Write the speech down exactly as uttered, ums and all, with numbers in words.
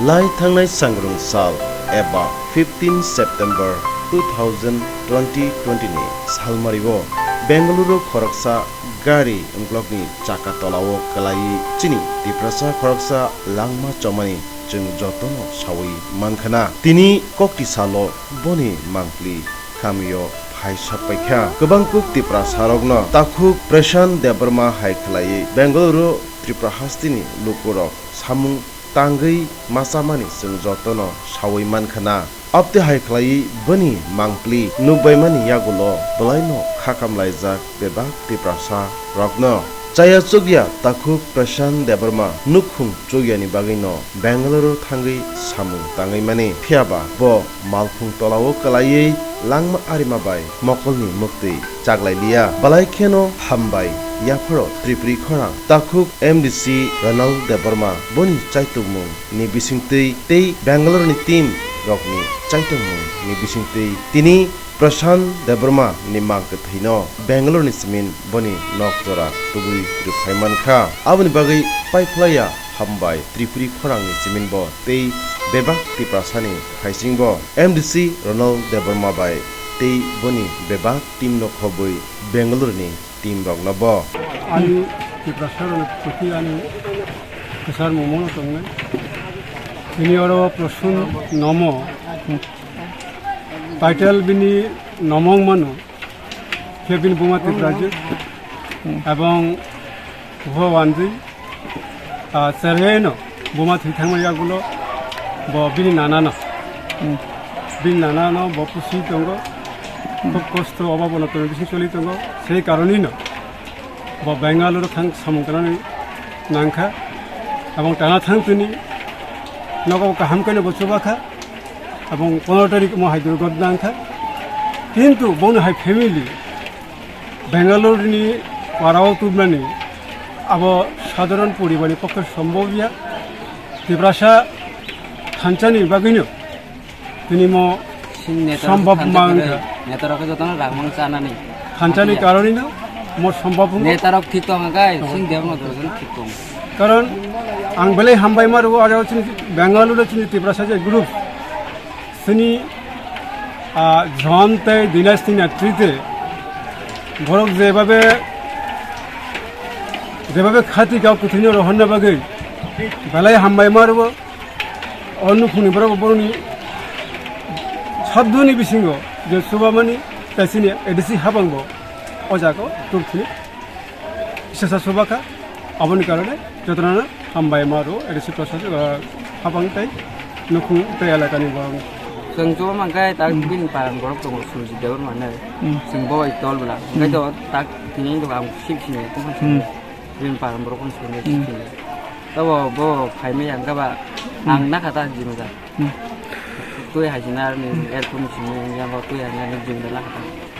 Lai thangnai sangrung sal eba fifteen September two thousand twenty twenty ni salmario Bengaluru khoroksa gari wngklokni chaka tolao kwlaiwi chini Tiprasa khoroksa langma chomani chwng jotono sawi mankha na. Tini kokti salo boni mangpli kamio phai sakpaikha. Kwbangkuk Tiprasarokno takhuk Prashant Debbarma hai khlaiwi Bengaluru Tripura hasteni lukurok samung tangwi machamani chwng jotono sawi mankha na. Abte hai khlaiwi bini mangpli nukbaimani yagulo bwlaino khakamlaijak bebak Tiprasa rokno. Chaya chukya takhuk Prashant Debbarma nukhung chukyani bagwino Bengaluru thangwi samung tangwi mani. Phiyaba bo malkhung tolao kwlaiwi langma arima bai mokolni muktwi chaklai liya. Balai kheno hambai yapharo Tripuri khorang takhuk M D C Ronald Debbarma boni chaitokmung ni bisingtwi tei Bengaluru ni team rokni chaitokmung ni bisingtwi tini Prashant Debbarma ni mang kwthwino Bengaluru ni simin boni nok jora tubui rwphai mankha. Aboni bagwi paiphlaiya hambai Tripuri khorangni simin bo tei bebak Tiprasani phaisingbo M D C Ronald Debbarma bai tei boni bebak team no khobwi Bengaluru ni team rokno bo. Ani Tiprasa rokni proti ani kwchar mungmano tongnai. Tini oro Prasun Nomo. Title bini Nomong mano. Khe bini buma Tiprajwk. Ebong Bhuba Wanjwi. Ah, chereno buma thwi thangmani yagulo bo bini nanano. Hmm. Bini nanano bo pusi tongo. Hmm. Khub kosto obab onotoni bising choli tongo. Sei karonino bo Bengaluru thang samung tanani nangkha. Abong tana thang tini nogo kaham keno bo chubakha. Abong pondro tarik mo hai durgot nangkha. Kintu bono hai family Bengaluru ni parao tubnani abo sadharon poribarni pokhe sombobya. Tiprasa thanchani bagwino tini mo Sini neta rok sombab thansa mang khe, kha. Neta rok khe jotono rang mang chanani. Thanchani karonino mo sombab wngkha. Neta rok thik tong kha, sini debno jotono thik tong. Karon ang belai hambai ma rwo, aro chini Bengaluru chini Tiprasa je group. Sini, ah, John tei Dinesh ni netrite borok jebabe, jebabe khati kau kuthwino rohorna bagwi belai hambai ma rwo. O nukhungni borok borokni sabduni bisingo je chubamani tei chini A D C habangbo o jaga o tubthini. Sesa subakha, aboni karone jotono hambai ma rwo, A D C Prasad, ah, habang tei nukhung tei elakani borok. Chwng chuba mankhe tak bini parang borok tongo, Surjit Debbarma hinwi. Hmm. Chwng bo tol bwla. Hmm. Hwnkhe to tak tini wngkha ang sip sini, tongkha sini. Hmm. Bini parang borok sini, hmm, sini. Tabo bo phaimaya wngkha ba, hmm, ang nakha ta jimajak. Hmm. Twi hai sini aroni, hmm, airport sini, yang twi hai sini jimajak nakha ta.